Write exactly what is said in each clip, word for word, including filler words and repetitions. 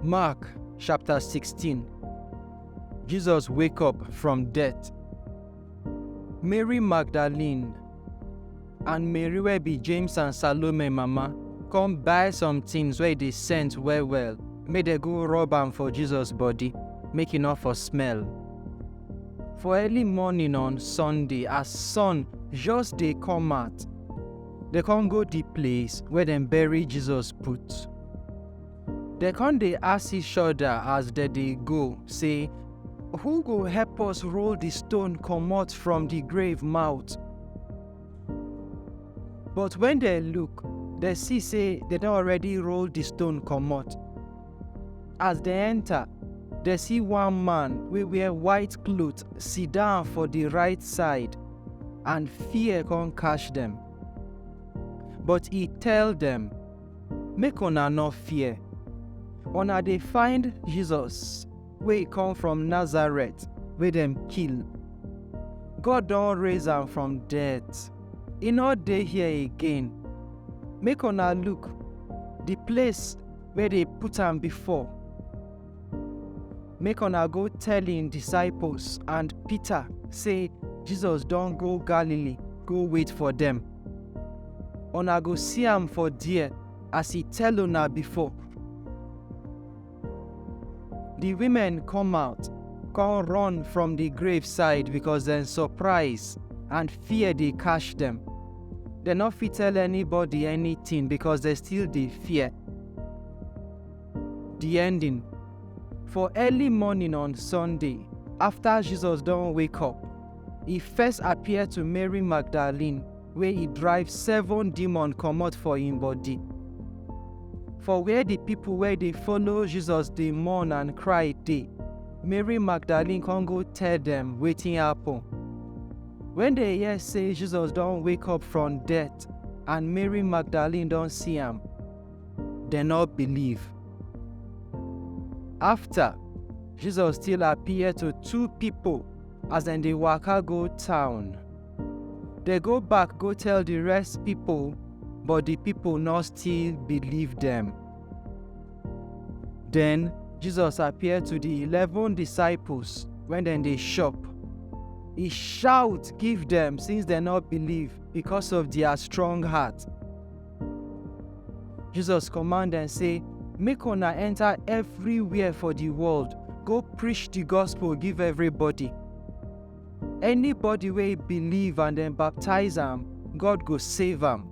Mark chapter sixteen. Jesus wake up from death. Mary Magdalene and Mary wey be James and Salome mama come buy some things wey dey scent well well, make dem go rub am for Jesus body, make e no for smell. For early morning on Sunday, as sun just dey come out, dem come go the place where dem bury Jesus put. Dem come dey ask each other as dem dey go, say, "Who go help us roll the stone comot from the grave mouth?" But when dem look, dem see say dem don already roll the stone comot. As dem enter, dem see one man wey wear white cloth sit down for the right side, and fear come catch dem. But he tell dem, "Make una no fear. Una dey find Jesus wey come from Nazareth, wey dem kill. God don raise am from death. E no dey here again. Make una look the place where dem put am before. Make una go tell im disciples and Peter say Jesus don go Galilee, go wait for dem. Una go see am for there as he tell una before." The women come out, come run from the grave side because dem surprise and fear dey catch dem. Dem no fit tell anybody anything because dem still dey fear. The ending. For early morning on Sunday, after Jesus don wake up, he first appear to Mary Magdalene, wey he drive seven demon comot for im body. For where the people wey dey follow Jesus dey mourn and cry dey, Mary Magdalene come go tell dem wetin happen. When dem hear say Jesus don wake up from death and Mary Magdalene don see am, dem no believe. After, Jesus still appear to two people as dem dey waka go town. Dem go back go tell the rest people, but the people no still believe dem. Then Jesus appear to the eleven disciples when dem dey shop. He shout give dem since dem no believe because of their strong heart. Jesus command dem say, "Make una enter everywhere for the world, go preach the gospel give everybody. Anybody wey believe and dem baptize am, God go save am.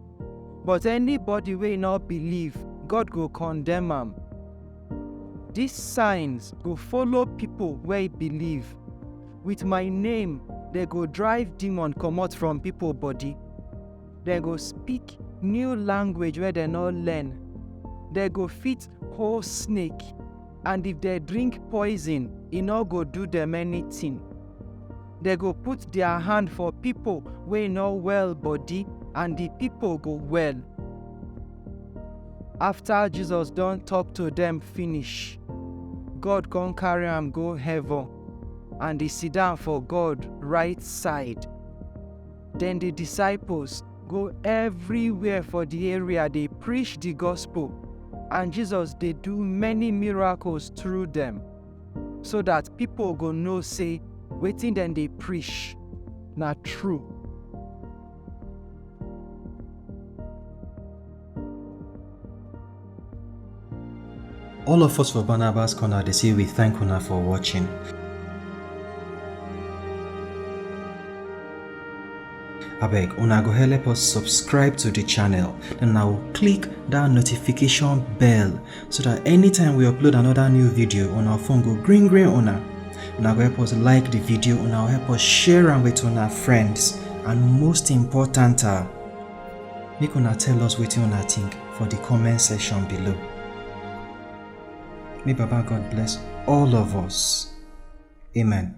But anybody wey no believe, God go condemn am. These signs go follow people wey believe. With my name, dem go drive demon comot from people body. Dem go speak new language wey dem no learn. Dem go fit hold snake, and if dem drink poison, e no go do dem anything. Dem go put their hand for people wey no well body, and the people go well." After Jesus don talk to dem finish, God come carry am go heaven, and he sit down for God right side. Then the disciples go everywhere for the area dey preach the gospel, and Jesus dey do many miracles through dem, so that people go know say wetin dem dey preach na true. All of us for Barnabas Corner dey say we thank una for watching. Abeg, una go help us subscribe to the channel, then una go click that notification bell so that anytime we upload another new video, una phone go green green una. Una go help us like the video, una go help us share am with una friends, and most important, ah, make una tell us wetin una think for the comment section below. May Baba God bless all of us. Amen.